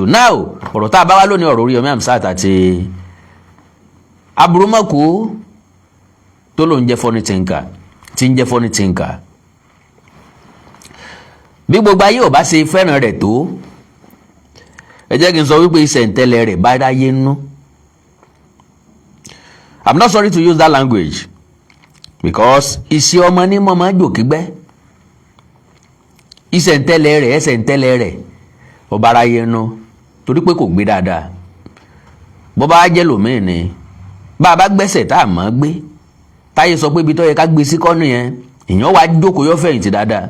You. Now, ọ̀rọ̀ tá a bá wá lónìí, ọ̀rọ̀ Oríyọmí Hamzat àti Aburúmọ̀kú tó lóun jẹ́ Funny Thinker, tí ń jẹ́ Funny Thinker. Bí gbogbo ayé ò bá ṣe fẹ́ràn rẹ̀ tó, ẹ jẹ́ kí n sọ wípé ìṣẹ̀ǹtẹ̀lẹ̀ rẹ̀ bá ráyé nú. I'm not sorry to use that language because iṣẹ́ ọmọ ní mọ̀ máa ń jò kígbẹ́. Ìṣẹ̀ǹtẹ̀lẹ̀ rẹ̀, ẹsẹ̀ ń tẹ́lẹ̀ rẹ̀, ọba aráyé nú torí pé kò gbé dáadáa. Bó bá jẹ́ lòmíì ni, bá a bá gbẹ́sẹ̀ tá a mọ̀ ọ́ gbé, táyé sọ pé ibi tó yẹ ká gbé sí kọ́nù yẹn, èèyàn wá jókòó, yóò fẹ̀yìntì dáadáa,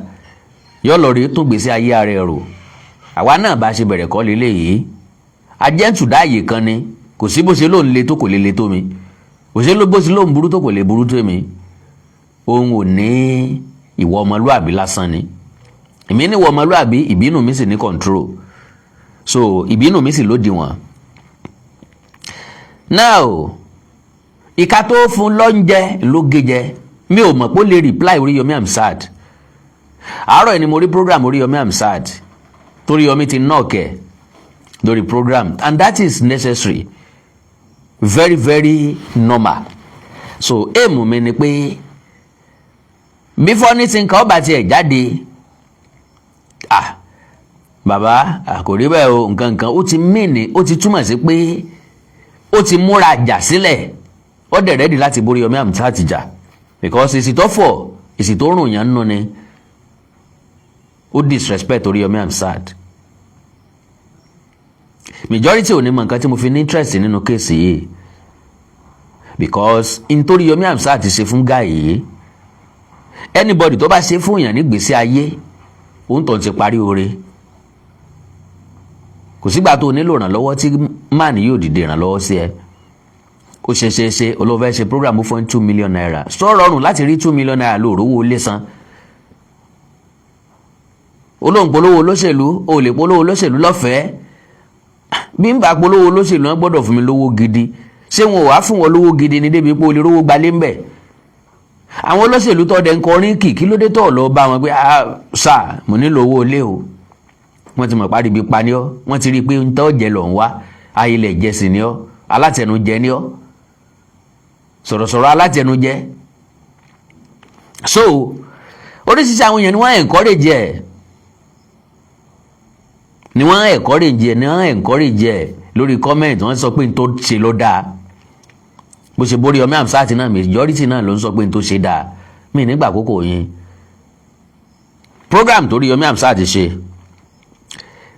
yóò lọ rí tún gbèsè ayé ara ẹ̀ rò. Àwa náà bá a ṣe bẹ̀rẹ̀ kọ́ lélẹ́yìí, ajẹ́ǹtù dáàyè kan ni. Kò sí bó ṣe lóun le tó, kò lè le tó mi. Kò sí bó ṣe lóun burú tó, kò lè burú tó mi. Òun ò ní ìwọ ọmọlúàbí lásán ni, èmi ní ìwọ ọmọlúàbí. Ìbínú mi sì ní control, so ìbínú mi sì lódiwọ̀n. Now, ìka tó fún lọ́njẹ ló gé jẹ. Mi ò mọ̀ pé ó lè reply Oríyọmí Hamzat. Àárọ̀ yìí ni mo rí program Oríyọmí Hamzat, toríyọmí ti knock ẹ̀ lórí program, and that is necessary, very very normal. So aim mi ni pé bí Funny Thinker ọba tiẹ̀ jáde, ah bàbá, kò rí bẹ́ẹ̀ o, nǹkan nǹkan ó ti mìíní, ó ti túmọ̀ sí pé ó ti múra jà sílẹ̀, ó dẹ̀ ready láti borí Yomi Hamzat jà, because èsì tó fọ̀, èsì tó rùn yẹn nù ni ó disrespect Oríyọmí Hamzat. Majority ò ní mọ nǹkan tí mo fi ní interest nínú case yìí, because nítorí Yomi Hamzat ṣe fún guy yìí, anybody tó bá ṣe fún èèyàn nígbèésí ayé, òun tó ti parí oore. Kò sígbà tó nílò ìrànlọ́wọ́ tí man yóò dìde ìrànlọ́wọ́ sí ẹ. Ó ṣe ṣe ṣe olóòfẹ́ ṣe program fún ₦2 million. Sọ rọrùn láti rí ₦2 million lóòrówó lé san? Olóhùn polówó olóṣèlú, o lè polówó olóṣèlú lọ́fẹ̀ẹ́. Bí n bá polówó olóṣèlú, wọn gbọ́dọ̀ fún mi lówó gidi. Ṣé wọn ò wá fún wọn lówó gidi ní débi pé o lè rówó gbalé ń bẹ̀? Àwọn olóṣèlú tó dẹ̀ ń kọrin kì, kí ló dé tó lọ bá wọn pé, "Ah sà, mo nílò owó ilé o"? Wọ́n ti mọ̀ parí ibi pa ni ọ́. Wọ́n ti rí i pé ń tọ́ jẹ lọ̀ ń wá, ayilẹ̀ jẹ sì ni ọ́, alátẹnujẹ ni ọ́, sọ̀rọ̀sọ̀rọ̀ alátẹnujẹ. So oríṣiríṣi àwọn èèyàn ni wọ́n encourage ẹ̀, ni wọ́n encourage ẹ̀, ni wọ́n encourage ẹ̀ lórí comment. Wọ́n sọ pé n tó ṣe ló dáa. Bó ṣe borí Yomi Hamzat náà, majority náà ló ń sọ pé n tó ṣe dáa. Mí nígbà àkókò yín, program tó rí Yomi Hamzat ṣe,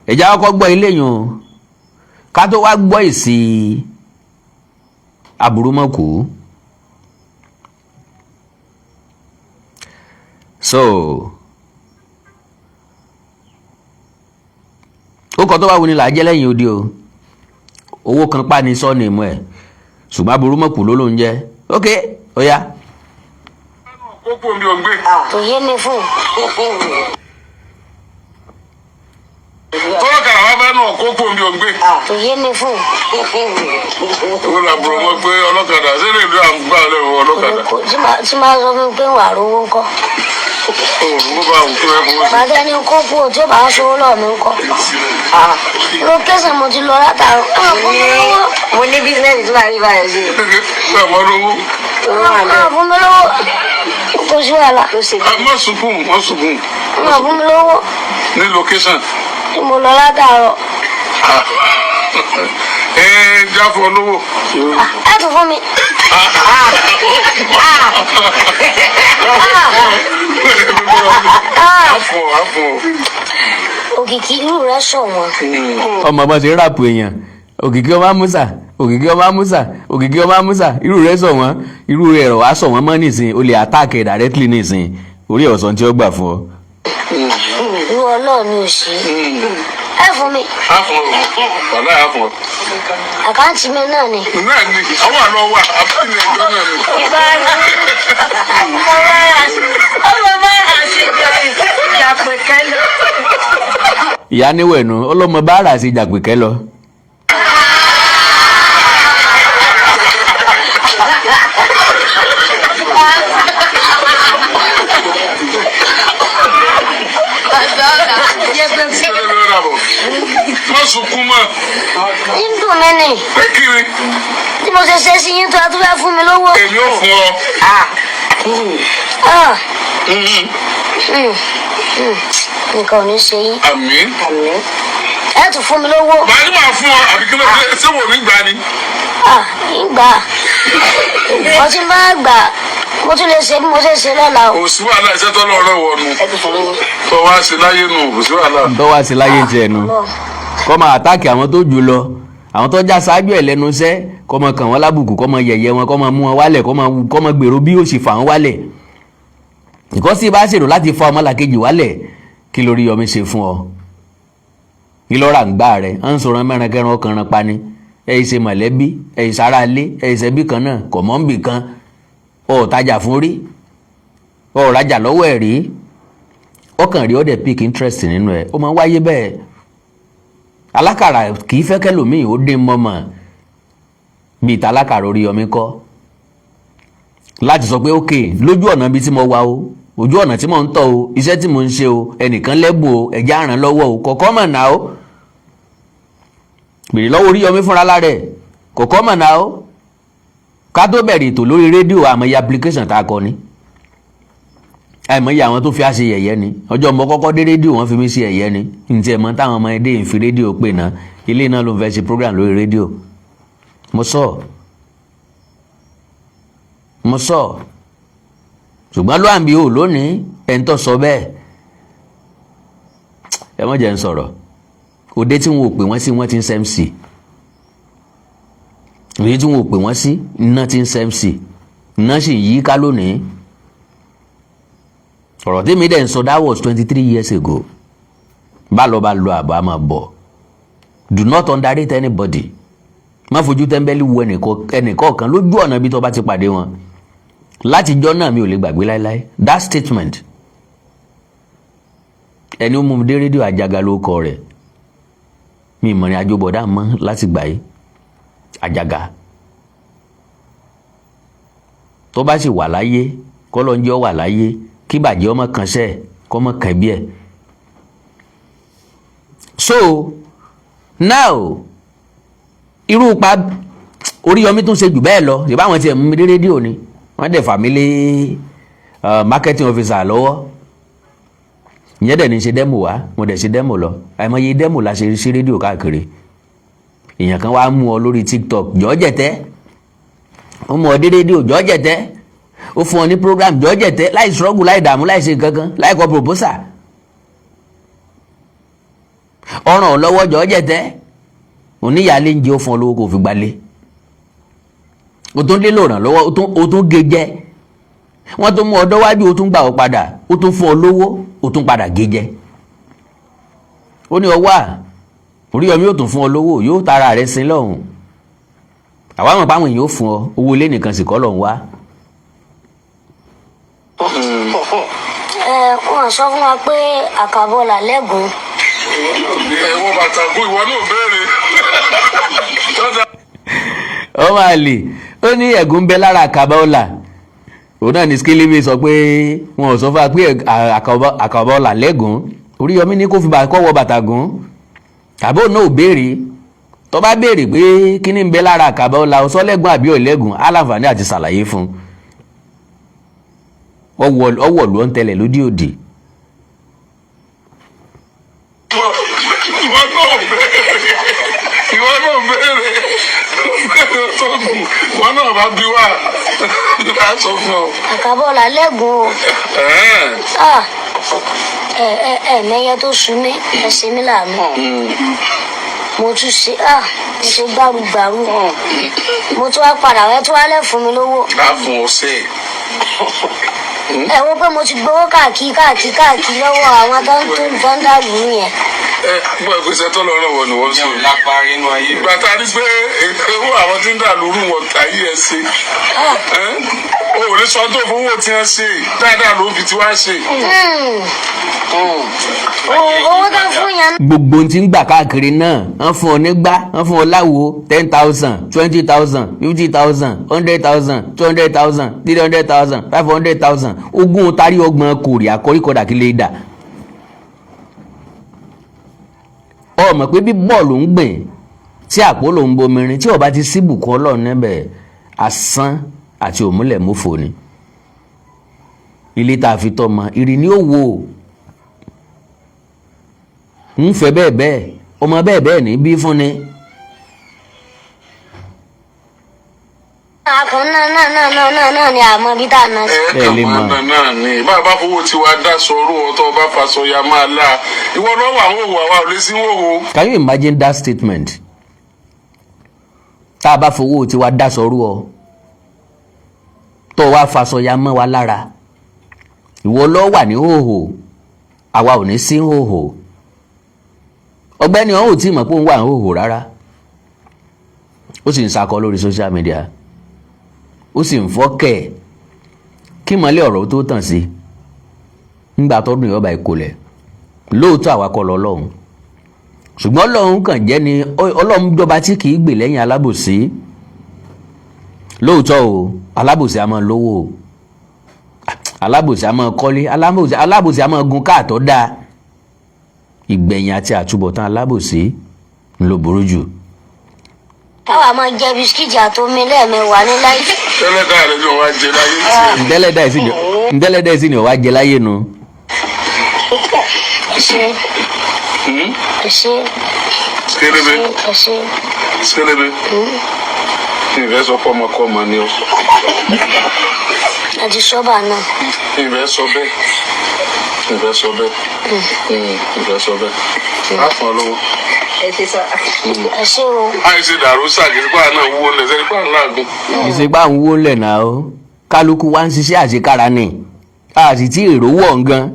ẹ̀já kọ́kọ́ gbọ́ ilé yìí o, ká tó wá gbọ́ èsì aburúmọ̀kù. So ó kọ́ tó bá wuni là á jẹ́ lẹ́yìn odi o. Owó kan pa ni sọ́ọ̀nì mú ẹ̀, ṣùgbọ́n aburúmọ̀kù ló ló ń jẹ́. Ok, ó yá. Kókó mi ò gbé. Kò yé mi fún. Tọ́lọ́kadà wá fẹ́ náà, kókó mi ò gbé. Kò yé mi fún. Ó làbúrò mọ́ pé ọlọ́kadà ṣé lè dún àgbà lẹ́wọ̀ ọlọ́kadà. Tí máa sọ fún mi pé wà á rówó ńkọ́? Òun bá wù kí wọ́n fowó sí. Màdé ni kó kú o, tí ó bá ń sowó lọ́ọ̀ mi ńkọ́? Location mo ti lọ látàárọ̀. Ẹ fún mi lówó. Mo ní business tí màá rí báyìí sí. Bẹ́ẹ̀ mọ́ lówó. Ẹ fún mi lówó. Kò sí wàhálà. Ló ṣe. Ẹ má sunkún, má sunkún. Ẹ fún mi lówó. Ní location. Tí mo lọ látàárọ̀. Ẹ jáfọ́ lówó. Ẹ tún fún mi. Àfọ̀ àfọ̀. Òkìkí irú rẹ̀ ṣọ̀wọ́n. Ọmọ bá ṣe ráàpù èèyàn, Òkìkí ọmọ Amúsà, Òkìkí ọmọ Amúsà, Òkìkí ọmọ Amúsà, irú rẹ̀ sọ wọ́n, irú rẹ̀ rọ̀ wá sọ wọ́n mọ́ nísìn. O lè attack ẹ̀ directly nísìn, orí ọ̀sán tí ó gbà fún ọ. Irú ọlọ́ọ̀ mi ò sí. Ẹ fún mi. Àfọ̀ wàlá àfọ̀. Account mi náà ni. Náà ni àwọn àlọ́ wà àbúrò ẹjọ́ náà ni. Ọmọ bá àṣẹ ìjàpẹ̀kẹ́ lọ. Ìyá níwẹ̀nu ọlọ́mọ bá rà sí jàpèkẹ́ lọ. Jẹ́ pé Ṣé ló dà bọ̀? Má sunkún mọ́. Ń dùn mí nì. Pé kí ni? Tí mo ṣe ṣe sí yín tó a tún fẹ́ fún mi lówó. Èmi ò fún ọ. Ah, nǹkan ò ní ṣe yín. Àmín. Àmín. Ẹ tún fún mi lówó. Màá ní màá fún ọ, àbí kí ló dé? Ṣé wò ní gbà ni? Ah, ń gbà. Mo ti máa gbà. Mo tún lè ṣe bí mo ṣe ṣe lọ́la o. Kò sí wàhálà, iṣẹ́ tó lọ́rọ̀ wọnú. Ẹ ti fún mi. Tó wá ṣe láyé nù, kò sí wàhálà. Tó wá sí láyé tiẹ̀ nu, kọ́ máa attack àwọn tó jù lọ, àwọn tó já ṣáájú ẹ̀ lẹ́nu iṣẹ́, kọ́ máa kàn wọ́n lábùkù, kọ́ máa yẹ̀yẹ́ wọn, kọ́ máa mú wọn wálẹ̀, kọ́ máa gbèrò bí yóò ṣe fà wọ́n wálẹ̀. Ìkọ́sí bá ṣèrò láti fa ọmọlàkejì wálẹ̀, kí lórí yọmi ṣe fún ọ? Kí ló rà ń gbà rẹ̀ à ń sọ̀rọ̀ mẹ́rin ọkàn rán pani? Ẹ̀ ṣe mọ̀lẹ́bí, ẹ̀ ṣara ilé, ẹ̀ ṣẹbí kan náà, kọ̀ mọ́ ń bì kan. Ọ̀ tajà fún rí, ọ̀ rajà lọ́wọ́ ẹ̀ rí, ọkàn rí, ó dẹ̀ pick interest nínú ẹ̀. Ó máa ń wáyé bẹ́ẹ̀. Alákàrà kì í fẹ́ kẹ́lòmíì ó dín mọ́mọ́ bíi talákàrà. Oríyọmí kọ́ láti sọ pé, ok, lójú ọ̀nà bíi tí mo wà o, ojú ọ̀nà tí mo ń tọ̀ o, iṣẹ́ tí mo ń ṣe o, ẹnìkan lẹ́bùn o, ẹ̀já ràn lọ́wọ́ o. Kọ̀kọ́ mọ̀ náà o, bèrè lọ́wọ́ Oríyọmí fúnra lára ẹ̀, kọ̀kọ́ mọ̀ náà o. Ká tó bẹ̀rẹ̀ ètò lórí rédíò, àmọye application tá a kọ ni, àìmọye àwọn tó fi á ṣe yẹ̀yẹ́ ni. Ọjọ́ mo kọ́kọ́ dé rédíò, wọ́n fi mí ṣe yẹ̀yẹ́ ni. Ntí ẹ̀ mọ́ táwọn ọmọ ẹdẹ ń fi rédíò pè náà, ilé náà ló ń fẹ́ ṣe program lórí rédíò. Mo sọ, mo sọ, ṣùgbọ́n ló àǹbí ò lónìí. Ẹ̀ ń tọ́ sọ bẹ́ẹ̀, ẹ mọ̀ jẹ́ ń sọ̀rọ̀. Òde tí wọn ò pè wọ́n sí, wọ́n ti ń ṣe MC. Òde tí wọn ò pè wọ́n sí, iná ti ń ṣe MC, iná sì yí ká lónìí. Ọ̀rọ̀ tí mi dẹ̀ ń sọ, that was 23 years ago. Bá lọ bá lọ, àbọ̀ á máa bọ̀. Do not underrate anybody. Má fojú tẹ́ḿbẹ́lú wo ẹnìkọ̀ọ̀kan lójú ọ̀nà bí tó bá ti pàdé wọn. Látijọ́ náà, mi ò lè gbàgbé láéláé that statement. Ẹni ó mú mi dé rédíò, Àjàgà ló kọ rẹ̀. Mi ìmọ̀rin àjò bọ̀dá mọ́ láti gbà yìí. Àjàgà tó bá sì wà láyé, kọ́lọ́njọ́ wà láyé, kí bàjẹ́ ọmọ kan sẹ́ẹ̀ kọ́mọ kan bí ẹ̀. So now, irú pa Oríyọmí tún ṣe jù bẹ́ẹ̀ lọ. Ṣèbá àwọn tiẹ̀ mú mi dé rédíò ni, wọ́n dẹ̀ fà mí lé marketing officer lọ́wọ́. Ìyẹn dẹ̀ ní ṣe demo wá, mo dẹ̀ ṣe demo lọ. Àìmọye demo la ṣe sí rédíò káàkiri. Èèyàn kan wá mú ọ lórí TikTok, jọ́jẹ̀tẹ́, ó mú ọ dé rédíò, jọ́jẹ̀tẹ́, ó fún ọ ní program, jọ́jẹ̀tẹ́, láì struggle, láì dààmú, láì ṣe kankan, láì kọ proposal, ọ̀ràn lọ́wọ́, jọ́jẹ̀tẹ́. Oníyàlé ń jẹ́, ó fún ọ lówó kó fi gbalé, o tún lé lòràn lọ́wọ́, o tún gé jẹ́. Wọ́n tún mú ọ dọ́wájú, o tún gbà ọ padà, o tún fún ọ lówó, o tún padà gé jẹ́. Ó ní ọwọ́ à Oríyọmí yóò tún fún ọ lówó, yóò tara rẹ̀ sin lọ́hùn. Àwa mọ̀ páwọn èèyàn ó fún ọ owó ilé nìkan sì kọ́ lọ́hùn wá. Ẹ wọ́n sọ fún wa pé àkàbọ̀là lẹ́gùn. Ẹ wọ bàtà kú, ìwọ náà béèrè. Tọ́jà. Ó máa lè ó ní ẹ̀gún bẹ lára àkàbà ọ̀la. Òun náà ní Skelebi sọ pé wọn ò sọ fún wa pé àkàbà ọ̀la lẹ́gùn. Oríyọmí ní kó fi kọ́ wọ bàtà gùn, tàbí òun náà ò béèrè. Tó bá béèrè pé kí ni ń bẹ lára àkàbà ọ̀la, ọ̀sọ́lẹ́gùn àbí ọ̀lẹ́gùn, á láǹfààní àti ṣàlàyé fún un. Ọwọ́ ló ń tẹlẹ̀ lódì òdì. Ìwọ náà béèrè, ìwọ náà béèrè, béèrè tó kù. Ìwọ náà bá bí wá, á sọ fún ọ. Àkàbọ̀là lẹ́gùn o. Ẹ̀ẹ́n. Ah, ẹ ẹ ẹ mẹyẹ tó sun mí, ẹ ṣe mí láàánú. Mo tún ṣe, ah, mo ṣe gbárùgbàrù, mo tún wá padà, ẹ tún wá lẹ̀ fún mi lówó. Á fún ọ sẹ́ẹ̀. Ẹ wo pé mo ti gbowó káàkiri káàkiri káàkiri lọ́wọ́ àwọn tó ń dàlú yẹn. Ẹ gbọ́ ìpèsè tó lọ́rọ̀ wọ̀ ni wọ́n sọ. Jẹun lápá inú ayé. Ìgbà tá a rí pé owó àwọn tí ń dà lóru wọn ayé ẹ ṣe, o ò lè sọ tó fowó tí wọn ṣe dáadáa ló fi tiwa ṣe. Owó tó ń fún yẹn. Gbogbo ohun tí ń gbà káàkiri náà, wọ́n fún ọ nígbà, wọ́n fún ọ láwo, 10,000, 20,000, 50,000, 100,000, 200,000, 300,000, 500,000, ogún tarí, ọgbọ̀n kòrì àkọ́ríkọ̀dà kí lè dà. Ọ mọ̀ pé bí bọ́ọ̀lù ń gbìn tí àpò ló ń bomirin, tí ó bá ti síbùkún Ọlọ́run níbẹ̀, asán àti òmúlẹ̀ mófo ni. Ilé tá a fi tọ́ mọ ìrì ni ó wò ń fẹ́ bẹ́ẹ̀ bẹ́ẹ̀, ọmọ bẹ́ẹ̀ bẹ́ẹ̀ ní bí fún ni. Akàn náà náà náà náà náà náà ni àmọ́ bí tá a ná sí. Ẹ Ẹ kàn lè máa mọ̀. nà náà ni bá a bá fowó tiwa dá sọrú ọ, tó o bá faṣọ ya máa la ìwọ lọ́wọ́ àwọn òwò, àwa ò lè sí wòwò. Can you imagine that statement? Tá a bá fowó tiwa dá sọrú ọ, tó o wá faṣọ ya mọ́ wa lára, ìwọ ló wà ní hòhò, àwa ò ní sí hòhò. Ọ̀gbẹ́ni ọ̀hún ò tí ì mọ̀ pé òun wà ní hòhò rárá. Ó sì ń sakọ lórí social media, ó sì ń fọ́kẹ̀ kí mọ́lẹ̀ ọ̀rọ̀ tó tàn sí ńgbà tọdún yọba ìkọlẹ̀. Lóòótọ́, àwa kọ́ lọ́lọ́run, ṣùgbọ́n Ọlọ́run kàn jẹ́ ni Ọlọ́run jọba tí kì í gbè lẹ́yìn alábòsí. Lóòótọ́ o, alábòsí a máa lówó o, alábòsí a máa kọ́lé, alábòsí a máa gun káàtó dáa. Ìgbẹ̀yìn àti àtúbọ̀tán alábòsí ń ló burú jù. Táwa máa jẹ bisikíìtì àtomi lẹ́ẹ̀mẹwàá ní láì. Tẹ́lẹ̀dá rẹ̀ ni wọ́n á jẹ láyé tiẹ̀. Ntẹ́lẹ̀dá ìsìn ni ọ̀wá jẹ láyé nu. Ẹ ṣe, ẹ ṣe. Kélébé. Ẹ ṣe. Kélébé, ìfẹ́ sọ fọmọ kọ́ ọmọ ni o. Àti sọ́bà náà. Ìfẹ́ sọ bẹ́ẹ̀, ìfẹ́ sọ bẹ́ẹ̀, ìfẹ́ sọ bẹ́ẹ̀, á fún ọ lówó. Ẹ ṣe sọ. Ẹ ṣe o. Àìsè dàrú sàkíní pa náà wúwo lẹ́sẹ̀ nípa ńláàgùn. Ìsìnpá ń wó lẹ̀ náà o, kálukú wa ń ṣiṣẹ́ àṣekára ni, a sì tí èrò wọ̀ ń gan.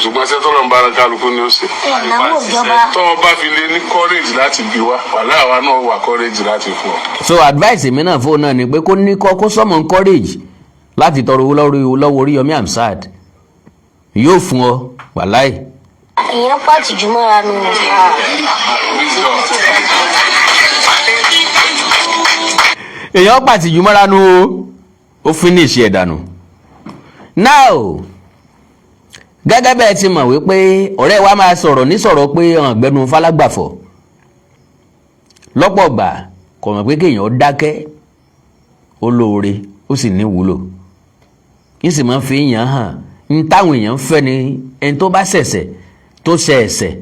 Ṣùgbọ́n ṣé tọ́lọ̀ ń bára kálukú ni ó ṣe. Ẹ náwó ìjọba. Tọ́ ọ bá fi lè ní courage láti bí wa, wàhálà àwa náà wà courage láti fún ọ. So advice mi náà fóun náà ni pé kó ní kó summon courage láti tọrọ owó lọ́wọ́ Oríyọmí Hamzat, yóò fún ọ, wàláì. Ìyẹn pàtì jù mọ́ra nù. Wisdom. Èèyàn pàtìjú mọ́ra nu o, ó finish ẹ̀ dànù. Now, gẹ́gẹ́ bẹ́ẹ̀ ti mọ̀ wípé ọ̀rẹ́ wa máa sọ̀rọ̀ ní sọ̀rọ̀ pé ọ̀gbẹ́nu falágbàfọ̀ lọ́pọ̀ gbà, kò mọ̀ pé kéèyàn dákẹ́ ó lóore, ó sì ní wúlò, kí sì máa ń fi èèyàn hàn ní táwọn èèyàn ń fẹ́ ni. Ẹni tó bá ṣẹ̀ṣẹ̀, tó ṣe ẹ̀ṣẹ̀,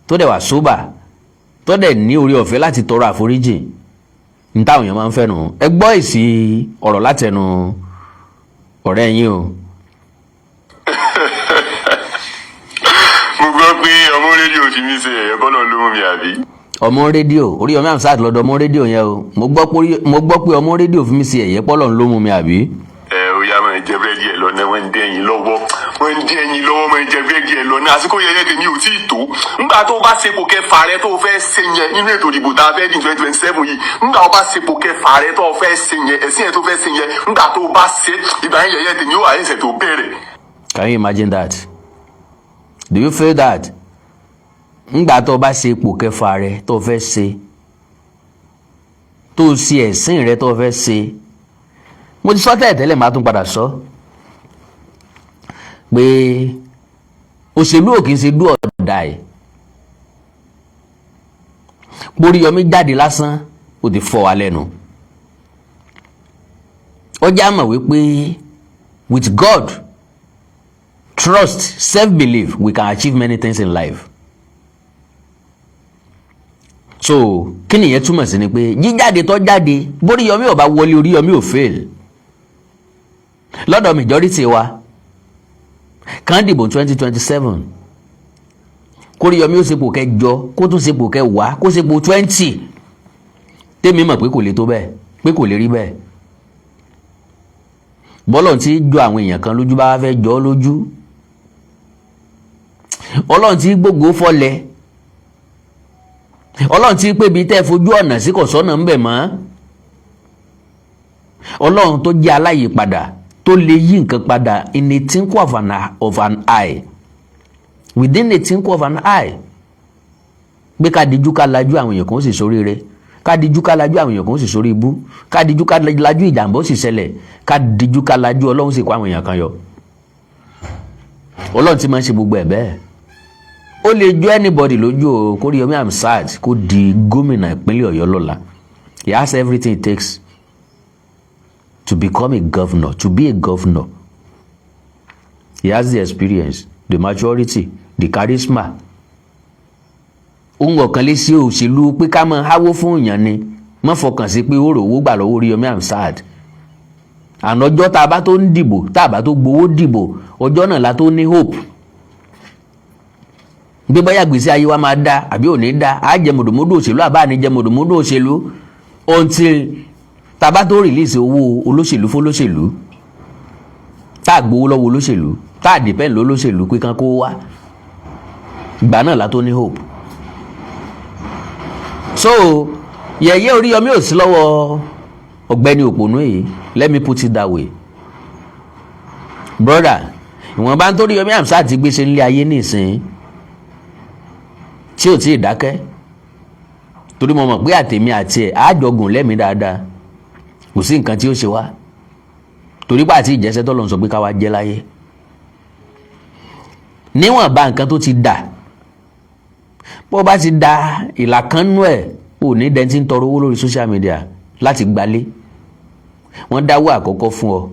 tó dẹ̀ wà sóbà, tó dẹ̀ ní orí ọ̀fẹ́ láti tọrọ àforíjì, ní táwọn èèyàn máa ń fẹ́ nù. Ẹ gbọ́ èsì ọ̀rọ̀ látẹnu ọ̀rẹ́ yín o. Mo gbọ́ pé ọmọ rédíò fi mí ṣe ẹ̀yẹ kọ́nà ló mú mi, àbí? Ọmọ rédíò Oríyọmí Hamzat lọ́dọ̀ ọmọ rédíò yẹn o. Mo gbọ́ pé ọmọ rédíò fi mí ṣe ẹ̀yẹ pọ́lọ̀ ló mú mi, àbí? Ẹ ó yá, máa jẹ búrẹ́dì ẹ̀ lọ́nà. Wọ́n ń dẹ́ ẹyin lọ́wọ́, wọ́n ń dẹ́ ẹyin lọ́wọ́. Máa jẹ búrẹ́dì ẹ̀ lọ́nà. Àsìkò yẹyẹ tèmi ò tí ì tó. Ńgbà tó bá ṣepò kẹfà rẹ tó fẹ́ ṣe yẹn nínú ètò ìdìbò tá a fẹ́ di 2027 yìí, ńgbà tó bá ṣepò kẹfà rẹ tó fẹ́ ṣe yẹn, ẹ̀sìn yẹn tó fẹ́ ṣe yẹn, ńgbà tó bá ṣe, ìgbà yẹn yẹyẹ tèmi ó àyẹ̀sẹ̀ tó bẹ̀rẹ̀. Can you imagine that? Do you feel that? Ńgbà tó bá ṣe ipò kẹfà rẹ tó fẹ́ ṣe, tó ṣe ẹ̀sìn rẹ tó fẹ́ ṣe, mo ti sọ tẹ́lẹ̀ tẹ́lẹ̀, máa tún padà sọ pé òṣèlú ò kì í ṣe do or die. Póríyọmí jáde lásán, ó ti fọ́ wa lẹ́nu. Ó já mọ̀ wípé with God, trust, self-belief, we can achieve many things in life. So kí nìyẹn túmọ̀ sí ni pé jíjáde tó jáde, bóríyọmí ò bá wọlé, Oríyọmí ò fail lọ́dọ̀ majority wa. Kàn dìbò 2027, kóríyọmí ó sepò kẹjọ, kó tún sepò kẹwàá, kó sepò 20, tèmi mọ̀ pé kò lè tó bẹ́ẹ̀, pé kò lè rí bẹ́ẹ̀. Bọ́lọ̀ tí jọ àwọn èèyàn kan lójú bá fẹ́ jọ ọ́ lójú, Ọlọ́run tí gbogbo fọlẹ̀, Ọlọ́run tí pébi tẹ́ fojú ọ̀nà sí kò sọ́nà ń bẹ̀ mọ́, Ọlọ́run tó jẹ́ aláyìípadà, tó lè yí nǹkan padà in a twinkle of an eye, within a twinkle of an eye, pé ká dijú ká lajú, àwọn èèyàn kan ó sì ṣoríire, ká dijú ká lajú, àwọn èèyàn kan ó sì sórí ibú, ká dijú ká lajú, ìjàmbá ó sì ṣẹlẹ̀, ká dijú ká lajú, Ọlọ́run sì kó àwọn èèyàn kan yọ. Ọlọ́run ti máa ń ṣe gbogbo ẹ̀ bẹ́ẹ̀. Ó lè jọ anybody lójú o kó Oríyọmí Hamzat kó di gómìnà ìpínlẹ̀ Ọ̀yọ́ lọ́la. He has everything it takes to become a governor, to be a governor. He has the experience, the maturity, the charisma. Òun ọ̀kan lè ṣe òṣèlú pé ká máa háwó fún èèyàn ni. Má fọkàn sí pé ó rò owó gbà lọ́wọ́ Oríyọmí Hamzat. Àná ọjọ́ tá a bá tó ń dìbò, tá a bá tó gbowó dìbò, ọjọ́ náà la tó ní hope bí bóyá gbèsè ayé wa máa dá àbí ò ní dá, á jẹ mòdòmódò òṣèlú àbá ní jẹ mòdòmódò òṣèlú, until tá a bá tó release owó olóṣèlú fólóṣèlú, tá a gbowó lọ́wọ́ olóṣèlú, tá a depend lólóṣèlú pé kán kó wá, ìgbà náà la tó ní hope. So yẹ̀yẹ́ Oríyọmí ò sí lọ́wọ́ ọ̀gbẹ́ni òpònú yìí. Let me put it that way, brother. Ìwọ̀nba ń tó Oríyọmí Hamzat ti gbé ṣe nílé ayé nísìnyí tí ò tí ì dákẹ́, torí mo mọ̀ pé àtèmi àti ẹ̀ àjọgùn lẹ́mìí dáadáa, kò sí nǹkan tí ó ṣe wá, torí pé àti ìjẹsẹ́ tó lọ́n sọ pé ká wá jẹ́ láyé. Níwọ̀nba nǹkan tó ti dà, bó bá ti da ìlà kan nú ẹ̀, ò ní dẹ́ntì ń tọrọ owó lórí social media láti gbalé. Wọ́n dáwọ́ àkọ́kọ́ fún ọ,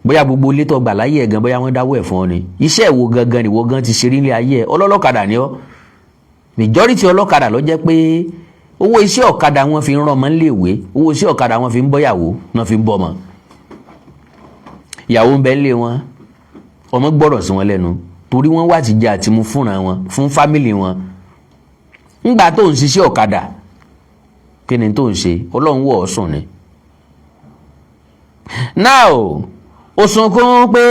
bóyá gbogbo ilé tó gbà láyé ẹ̀ gan, bóyá wọ́n dáwọ́ ẹ̀ fún ọ ni. Iṣẹ́ ìwo gangan ni ìwọ gan ti ṣe nílé ayé ẹ̀? Ọlọ́lọ́kadà ni ọ́. Majority ọlọ́kadà ló jẹ́ pé owó iṣẹ́ ọ̀kadà wọn fi ń rán ọmọ níléèwé, owó iṣẹ́ ọ̀kadà wọn fi ń bọ́yàwó náà, fi ń bọ́mọ. Ìyàwó ń bẹ nílé wọn, ọmọ gbọ́dọ̀ sí wọn lẹ́nu, torí wọ́n wá ti jẹ àtìmú fúnra wọn, fún family wọn. Ńgbà tó ń ṣiṣẹ́ ọ̀kadà, kí ni tó ń ṣe? Ọlọ́run wọ̀ ọ́ sùn ni. Now ó sunkún pé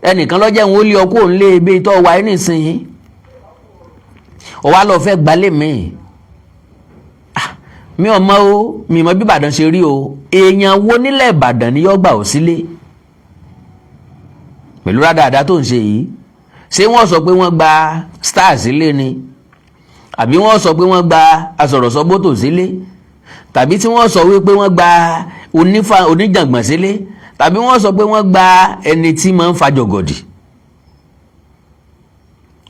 ẹnìkan lọ́jọ́ ìwọ̀n ó lé ọkọ̀ òun lé ebi tó wà nísìnyí, ó wá lọ fẹ́ gbalé mi. Mi ò mọ̀ o, mi mọ̀ bí Ìbàdàn ṣe rí o. Èèyàn wo nílẹ̀ Ìbàdàn ni yóò gbà ó sílé pẹ̀lú rádàdà tó ń ṣe yìí? Ṣé wọ́n sọ pé wọ́n gba star sílé ni, àbí wọ́n sọ pé wọ́n gba asọ̀rọ̀sọ́bótò sílé, tàbí tí wọ́n sọ wípé wọ́n gba onífà oníjàngbọ̀n sílé, tàbí wọ́n sọ pé wọ́n gba ẹni tí máa ń fa jọ̀gọ̀dì?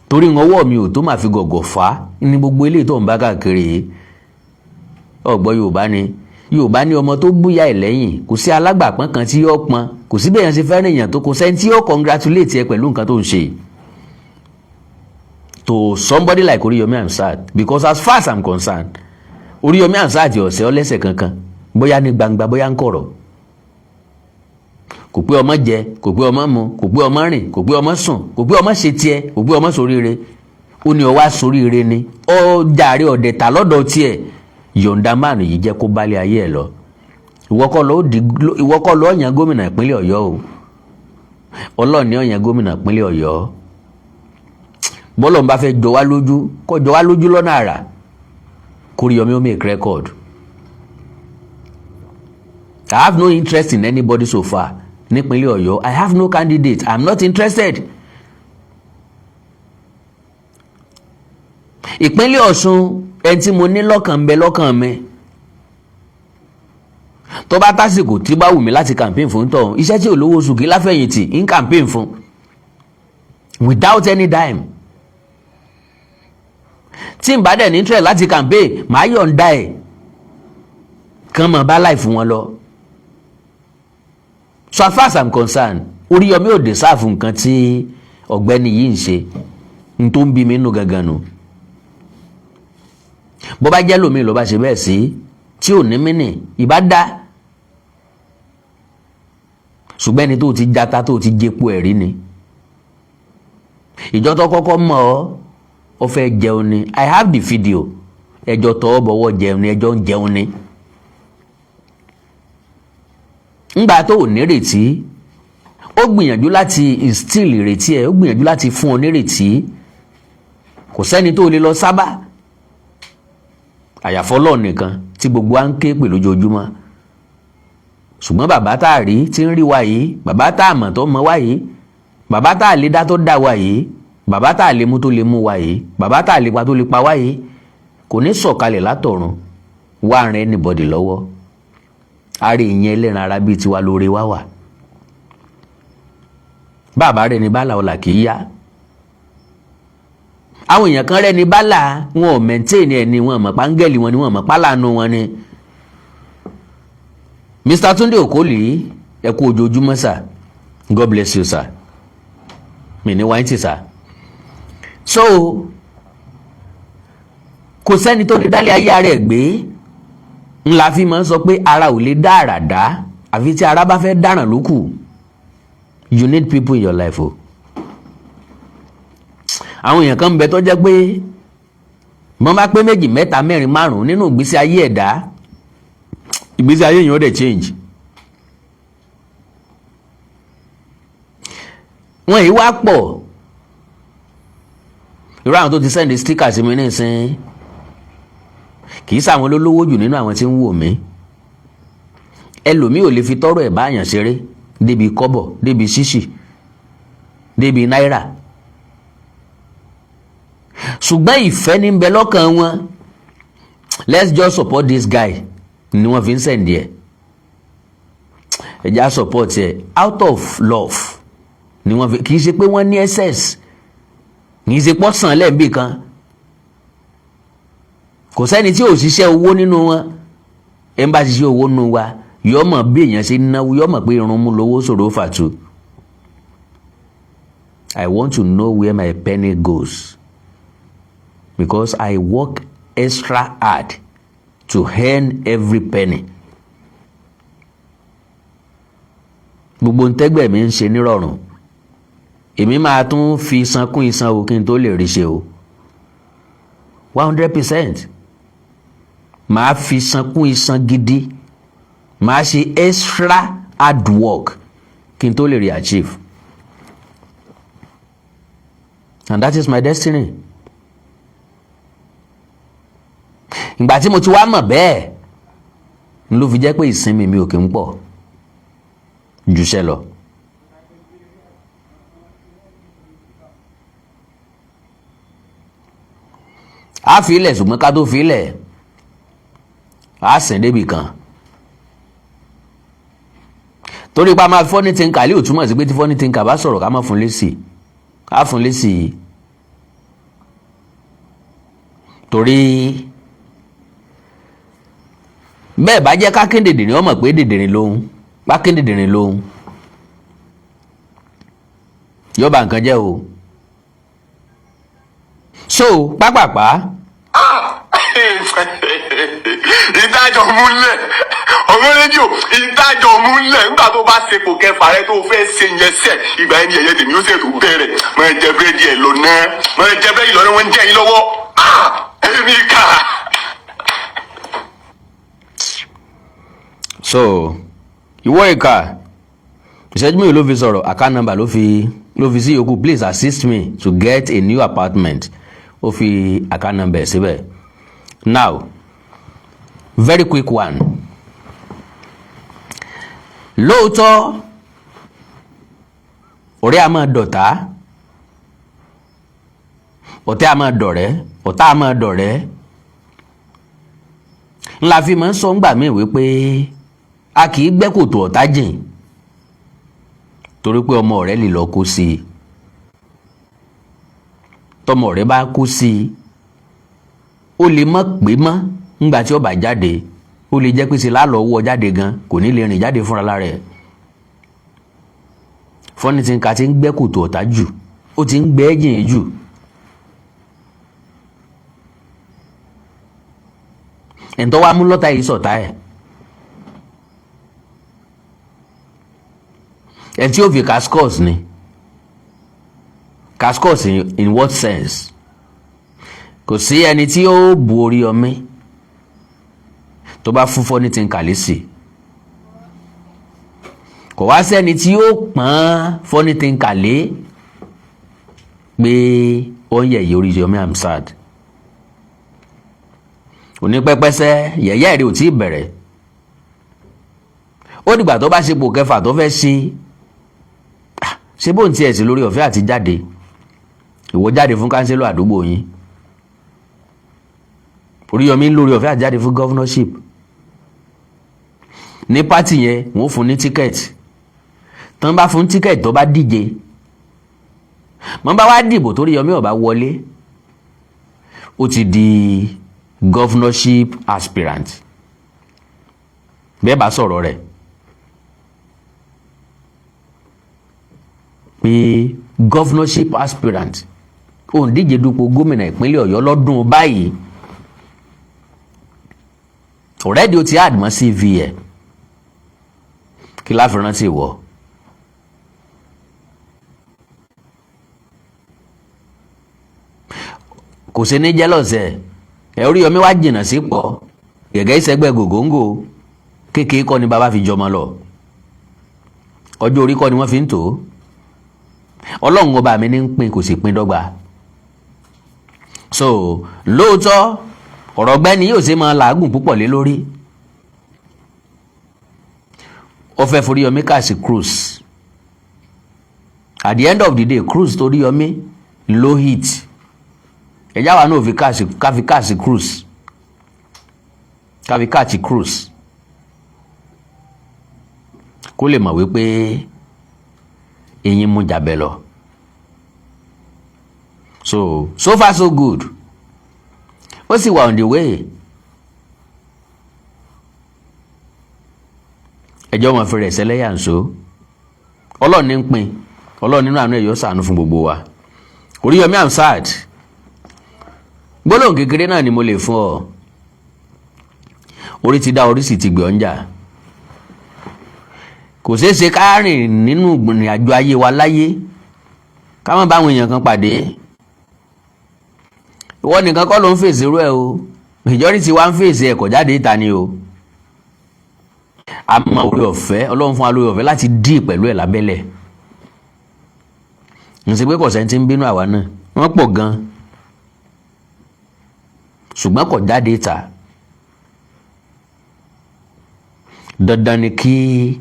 Torí ọwọ́ mi ò tó máa fi gọ̀gọ̀ fà á ní gbogbo eléyìí tó ń bá káàkiri yìí. Ọ̀gbọ́n Yorùbá ni, Yorùbá ní ọmọ tó búyà ẹ̀ lẹ́yìn, kò sí alágbàpọ́n kan tí yóò pọn, kò sí bẹ́ẹ̀ yẹn ṣe fẹ́ràn èèyàn tó, kò sẹ́ni tí yóò congratulate ẹ pẹ̀lú nǹkan tó ń ṣe to somebody like Oriyomi Hamzat. Because as far as I'm concerned, Oriyomi Hamzat ọ̀sẹ̀ ọlẹ́sẹ̀ kankan, bóyá ní gbangba, bóyá ń kọ̀rọ̀. Kò pé ọmọ jẹ, kò pé ọmọ mu, kò pé ọmọ rìn, kò pé ọmọ sùn, kò pé ọmọ ṣe tiẹ̀, kò pé ọmọ ṣoríire. Ó ní ọwá ṣoríire ni ó jàre ọ̀dẹ̀ ta lọ́dọ̀ tiẹ̀. Yọ̀ǹda máàlù yìí, jẹ́ kó bálé ayé ẹ̀ lọ. Ìwọ kọ́ ló yàn gómìnà ìpínlẹ̀ Ọ̀yọ́ o. Ọlọ́run ni ó yàn gómìnà ìpínlẹ̀ Ọ̀yọ́. Bọ́lọ̀ ń bá fẹ́ jọ wá lójú, kó jọ wá lójú lọ́nà àrà, k'Óríyọmí ó make record. I have no interest in anybody so far nípínlẹ̀ Ọ̀yọ́. I have no candidate. I am not interested. Ìpínlẹ̀ Ọ̀ṣun, ẹni tí mo ní lọ́kàn ń bẹ lọ́kàn mi. Tó bá tásìkò tí bá wù mí láti campaign fún tọ̀hún, iṣẹ́ tí olówó oṣù kí láfẹ̀yìntì ń campaign fún without any dime. Tí n bá dẹ̀ ní interest láti campaign, màá yọ̀ǹda ẹ̀ kàn mọ̀ bá láì fún wọn lọ. So as far as I'm concerned, Oríyọmí ò deserve nǹkan tí ọ̀gbẹ́ni yìí ń ṣe. N tó ń bí mi nínú gangan nù. Bó bá jẹ́ lómi ló bá ṣe bẹ́ẹ̀ sí tí ò ní mí nì ìbá dá, ṣùgbọ́n ẹni tó ti jata, tó ti jẹpo ẹ̀rí ni. Ìjọ tó kọ́kọ́ mọ̀ ọ́, ó fẹ́ jẹun ni. I have the video. Ẹjọ́ tọwọ́ bọ̀wọ́ jẹun ni, ẹjọ́ ń jẹun ni. Ńgbà tó ò nírètí, ó gbìyànjú láti instill ìrètí ẹ, ó gbìyànjú láti fún ọ nírètí. Kò sẹ́ni tó lè lọ sábà àyàfọ́ Ọlọ́run nìkan tí gbogbo wa ń ké pè lójoojúmọ́. Ṣùgbọ́n bàbá tá a rí tí ń rí wa yìí, bàbá tá a mọ̀ tó mọ̀ wa yìí, bàbá tá a lè dá tó dá wa yìí, bàbá tá a lè mú tó lè mú wa yìí, bàbá tá a lè pa tó lè pa wá yìí, kò ní sọ̀kalẹ̀ látọ̀run wá ran anybody lọ́wọ́. Àárẹ̀ ìyẹn ẹlẹ́ran ara bíi tiwa lóore wá wà. Bàbá rẹ̀ ní bàlà ọ̀là kì í yá. Àwọn èèyàn kan rẹ́ni bálà wọn ò maintain ẹ̀ ni, wọn mọ̀ páńgẹ́lì wọn ni, wọn mọ̀ pálànù wọn ni. Mr. Tunde Okoli, ẹ kú ojoojúmọ́ sir. God bless you, sir. Mi ní wáyé tì, sir. So kò sẹ́ni tó lè dálé ayé ara ẹ̀ gbé. Ńlá fi máa ń sọ pé ara ò lè dá àrà dá, àfi tí ara bá fẹ́ dáràn lókù. You need people in your life o. Àwọn èèyàn kan ń bẹ tó jẹ́ pé wọ́n bá pé méjì, mẹ́ta, mẹ́rin, márùn-ún nínú ìgbésí ayé ẹ̀dá, ìgbésí ayé yẹn ó dẹ̀ change. Wọ́n yìí wá pọ̀. Irú àwọn tó ti send sticker sí mi nísìnyí, kì í sàwọn olólówó jù nínú àwọn tí ń wò mí. Ẹlòmíì ò lè fi tọrọ ẹ̀ báyàn ṣeré débi kọ́bọ̀, débi ṣíṣì, débi náírà, ṣùgbọ́n ìfẹ́ ní ń bẹ lọ́kàn wọn. "Let's just support this guy" ni wọ́n fi ń send ẹ̀. Ẹ̀já support ẹ̀ out of love ni wọ́n fi. Kì í ṣe pé wọ́n ní excess, kì í ṣe pọ́sàn lẹ́ẹ̀bì kan. Kò sẹ́ni tí ò ṣiṣẹ́ owó nínú wọn. Ẹ̀ ń bá ṣiṣẹ́ owó nínú wa, yọ mọ̀ bí èèyàn ṣe ń náwó, yọ mọ̀ pé irun mú lówó ṣòro fàtú. I want to know where my penny goes because I work extra hard to earn every penny. Gbogbo ntẹ́gbẹ̀ mi ń ṣe nírọ̀rùn, èmi máa tún fi isan kún isan o kí n tó lè rí ṣe o. 100% máa fi isan kún isan gidi, máa ṣe extra hard work kí n tó lè rí achieve, and that is my destiny. Ìgbà tí mo ti wá mọ̀ bẹ́ẹ̀ ló fi jẹ́ pé ìsinmi mi ò kí ń pọ̀ jùṣẹ́ lọ. A fi ilẹ̀, ṣùgbọ́n ká tó fi ilẹ̀, a sìn débì kan, torí pa máa Funny Thinker lè ò túmọ̀ sí pé tí Funny Thinker bá sọ̀rọ̀, ká má fún lésì. Ká fún lésì, torí bẹ́ẹ̀ bá jẹ́ kákíndèdè ni wọ́n mọ̀ pé dèdèrìn lòun, pákíndèdèrìn lòun yóò bà nǹkan jẹ́ o. So pápápá. Ìdájọ́ múlẹ̀ ọmọ rédíò, ìdájọ́ múlẹ̀. Nígbà tó bá ṣe kò kẹfà rẹ tó fẹ́ ṣe yẹn sẹ̀, ìgbà yẹn ni ẹ̀yẹ tèmi ó ṣètò bẹ̀rẹ̀. Máa jẹ búrẹ́dì ẹ̀ lọ náà, máa jẹ búrẹ́dì lọ ní wọ́n ń jẹ́ yín lọ́wọ́. Èmi kà. So ìwọ ìkà, ìṣẹ́jú mélòó ló fi sọ̀rọ̀? Account number ló fi sí yòókù. "Please assist me to get a new apartment." Ó fi account number síbẹ̀. Now, very quick one. Lóòótọ́, ọ̀rẹ́ a máa dọ̀tá, ọ̀tẹ́ a máa dọ̀rẹ́, ọ̀tá a máa dọ̀rẹ́. Ńlá fi máa ń sọ ńgbà míì wípé a kì í gbẹ́ kòtò ọ̀tá jìn, torí pé ọmọ rẹ̀ lè lọ kó sí i. Tọmọ rẹ̀ bá kó sí i, ó lè mọ̀ pé mọ́ ńgbà tí ó bá jáde, ó lè jẹ́ pé ṣe lálọ́ wọ́ jáde gan, kò ní lè rìn jáde fúnra lára ẹ̀. Funny Thinker ti ń gbẹ́ kòtò ọ̀tá jù, ó ti ń gbẹ́ jìn jù. Ẹ̀ńtọ́ wa mú lọ́tà yìí sọ̀tá ẹ̀, ẹ̀ tí ó fi cascos ni cascos. In what sense? Kò sí ẹni tí ó bu orí ọmí tó bá fún Funny Thinker lésì. Kò wá sẹ́ni tí ó pọ́n Funny Thinker lé pé ó ń yẹ̀yẹ́ Oríyọmí Hamzat. Onípẹ́pẹ́sẹ́ yẹ̀yẹ́ rẹ̀ ò tí ì bẹ̀rẹ̀. Ó dìgbà tó bá ṣe pò kẹfà tó fẹ́ ṣe ṣe bóun tiẹ̀ sí lórí ọ̀fẹ́ àti jáde. Ìwọ jáde fún kánsílọ̀ àdúgbò yín, Oríyọmí ń lórí ọ̀fẹ́ àti jáde fún governorship ní pátì yẹn. Wọ́n fún ní tíkẹ́ẹ̀tì tán, bá fún tíkẹ́ẹ̀tì, tó bá díje, wọ́n bá wá dìbò, tó Oríyọmí ó bá wọlé. Ó ti di governorship aspirant. Bẹ́ẹ̀ bá sọ̀rọ̀ rẹ̀ pé governorship aspirant, òǹdíje dupò gómìnà ìpínlẹ̀ Ọ̀yọ́ lọ́dún báyìí, already ó ti add mọ́ CV ẹ̀. Kí láfi rántí wọ̀? Kò sí ní jealous ẹ̀. Ẹ̀ Oríyọmí wá jìnnà sí pọ̀ gẹ̀gẹ́ ìsẹ́gbẹ́ gògóńgò. Kékeré kọ́ ni bàbá fi jọmọ lọ, ọjọ́ orí kọ́ ni wọ́n fi ń tò ó. Ọlọ́run ọba mi ní ń pín, kò sì pín dọ́gba. So lóòótọ́, ọ̀rọ̀ ọ̀gbẹ́ni yóò ṣe máa làágùn púpọ̀ lé lórí. Ó fẹ́ foríyọmí kàsí cruise. At the end of the day, cruise toríyọmí ló hit. Ẹ̀yà wa náà fi káàsì, káfi káàsì cruise, káfi káàsì cruise, kó lè mọ̀ wípé eyín mú jabẹ lọ. So so far so good, ó sì wà on the way. Ẹjọ́ wọn fi rẹ̀ sẹ́lẹ̀yà ń so. Ọlọ́run ní ń pín, Ọlọ́run nínú àánú ẹ̀ yóò ṣàánú fún gbogbo wa. Oríyọmí Hamzat, gbólóhùn kékeré náà ni mo lè fún ọ. Orí ti dá, orí sì ti gbé ọ ń jà. Kò ṣeé ṣe ká rìn nínú ìrìn àjò ayé wa láyé ká má bá àwọn èèyàn kan pàdé. Ìwọ nìkan kọ́ ló ń fèsì irú ẹ o, majority wa ń fèsì ẹ̀, kò jáde ìta ni o. A máa orí ọ̀fẹ́ Ọlọ́run fún wa lórí ọ̀fẹ́ láti dí pẹ̀lú ẹ̀ lábẹ́lẹ̀. N ṣe pé kò sẹ́ni tí ń bínú, àwa náà wọ́n pọ̀ gan, ṣùgbọ́n kò jáde ìta. Dandan ni kí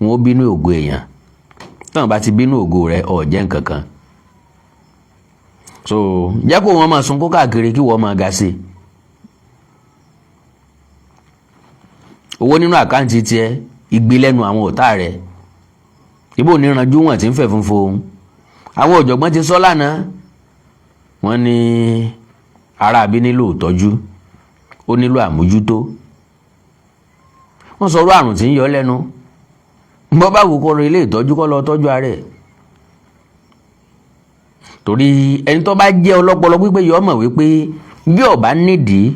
wọn ó bínú ògo èèyàn. Tí wọn bá ti bínú ògo rẹ, ò jẹ́ nǹkan kan. So jẹ́ kó wọn máa sunkún káàkiri, kí wọ́n máa ga sí i. Owó nínú àkáǹtì tiẹ̀, igbe lẹ́nu àwọn ọ̀tá rẹ̀, ibo níranjú wọn ti ń fẹ̀ funfun. Àwọn ọ̀jọ̀gbọ́n ti sọ lánàá, wọ́n ní ara àbí nílò ìtọ́jú, ó nílò àmójútó. Wọ́n sọ ọ̀rọ̀ àrùn tí ń yọ lẹ́nu. Bọ́ bá wù kó lọ ilé ìtọ́jú, kó lọ tọ́jú ara ẹ̀, torí ẹni tó bá jẹ́ ọlọ́pọlọ pípé yọ mọ̀ wípé bí ó bá nídìí,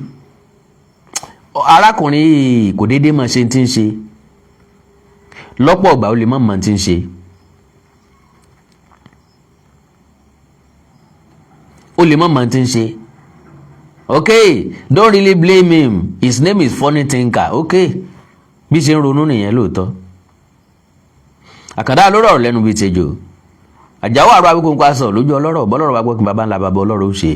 arákùnrin yìí kò déédéé mọ̀ ṣe ti ń ṣe. Lọ́pọ̀ ọgbà, ó lè mọ̀ mọ̀ ti ń ṣe, ó lè mọ̀ mọ̀ ti ń ṣe. Okay, don't really blame him, his name is Funny Thinker. Okay, bí ṣe ń ronú nìyẹn lóòótọ́. Àkàndá lórí ọ̀rọ̀ lẹ́nu bíi tejò, àjáwọ́ àrò awíkóńkó aṣọ lójú ọlọ́rọ̀, bọ́lọ́rọ̀ bá gbọ́ kí baba ńlá baba ọlọ́rọ̀ ó ṣe.